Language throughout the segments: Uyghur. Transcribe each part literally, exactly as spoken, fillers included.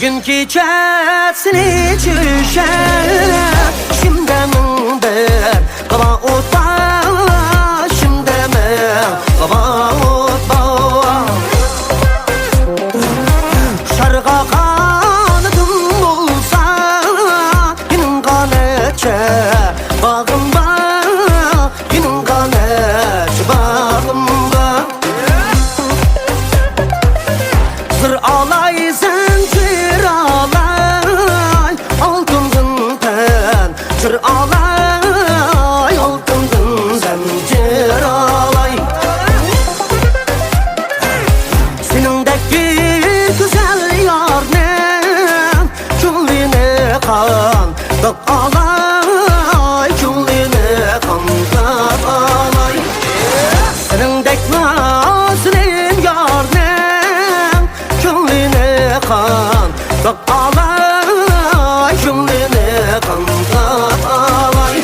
كۈن كېچە سېنى چۈشەر، چۈشۈمدە مىڭ بىر غاۋا ئوت بار، چۈشۈمدە مىڭ غاۋا ئوت بار. ئۇچارغا قانىتىم بولسا، يېنىڭغا نەچچە باغىم بار، يېنىڭغا نەچچە باغىم بار. زىر ئالاي، زەنجىر ئالاي، ئالتۇندىن پەنجىر ئالاي، ئالتۇندىن زەنجىر ئالاي. سېنىڭدەك بىر گۈزەل يارنىڭ كۆڭلىنى قانداق ئالاي، كۆڭلىنى قانداق ئالاي؟ سېنىڭدەك نازۇنىن يارنىڭ كۆڭلىنى قانداق ئالاي، كۆڭلىنى قانداق ئالاي؟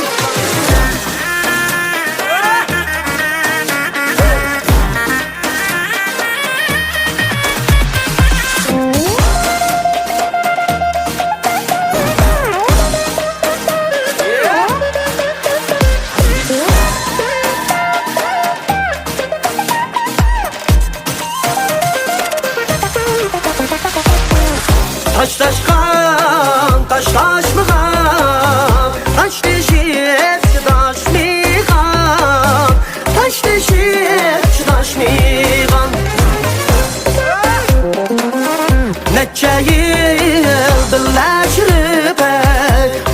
تاشلاشقان، تاشلاشمىغان، تاشلىشىپ چىداشمىغان، تاشلىشىپ چىداشمىغان. نەچچە يىل بىللە يۈرۈپ،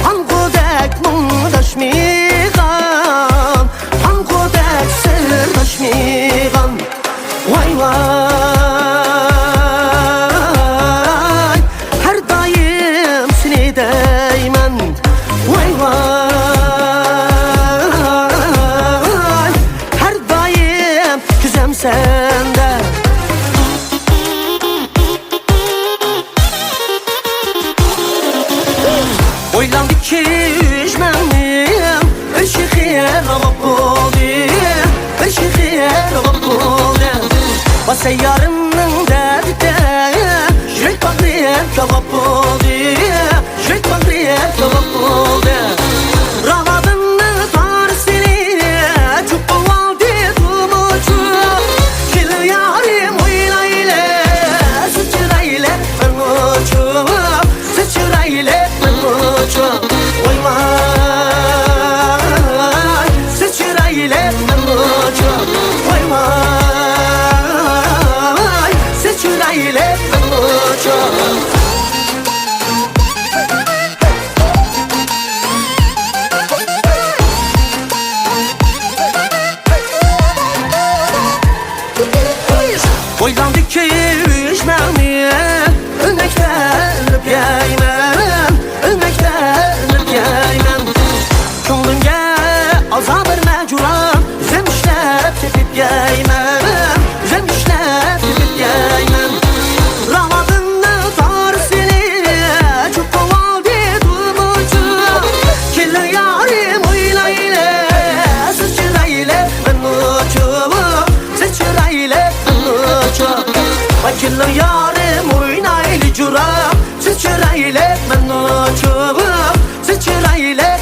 قانغۇدەك مۇڭداشمىغان، قانغۇدەك سىرداشمىغان. ۋاي ۋاي، ھەر دائىم سېنى دەيمەن. ۋاي ۋاي، ھەر دائىم كۆزۈم سەندە. ئويلاندى كۈچ مەڭنىڭ ئۆچى خىيال بولدى، ئۆچى خىيال بولدى. ۋا سەييارىمنىڭ دەردىدە يۈرەك باغرىم كاۋاپ بولدى، يۈرەك باغرىم كاۋاپ بولدى. راۋابىمنىڭ تارىسىنى چوقۇۋالدى تۇمۇچۇ. كېلىڭ يارىم ئوينايلى، سىز چىرايلىق مەن ئۇچۇپ، سىز چىرايلىق مەن ئۇچۇپ. ۋاي ۋاي، سىز چىرايلىق مەن ئۇچۇپ. ۋاي ۋاي، سىز چىرايلىق مەن ئۇچۇپ. ئويلاندى كۈچ مەڭنى، ئۆلمەكتە ئۆلۈپ يەيمەن، ئۆلمەكتە ئۆلۈپ يەيمەن. كۆڭلۈمگە ئازا بەرمە جۇرام، ئۆزۈم ئىشلەپ تېپىپ يەيمەن، ئۆزۈم ئىشلەپ تېپىپ يەيمەن. راۋابىمنىڭ تارىسىنى چوقۇۋالدى تۇمۇچۇ. كېلىڭ يارىم ئوينايلى، سىز چىرايلىق مەن ئۇچۇپ، سىز چىرايلىق مەن ئۇچۇپ. ۋاي كېلىڭ يارىم ئوينايلى جۇرام، سىز چىرايلىق مەن ئۇچۇپ، سىز چىرايلىق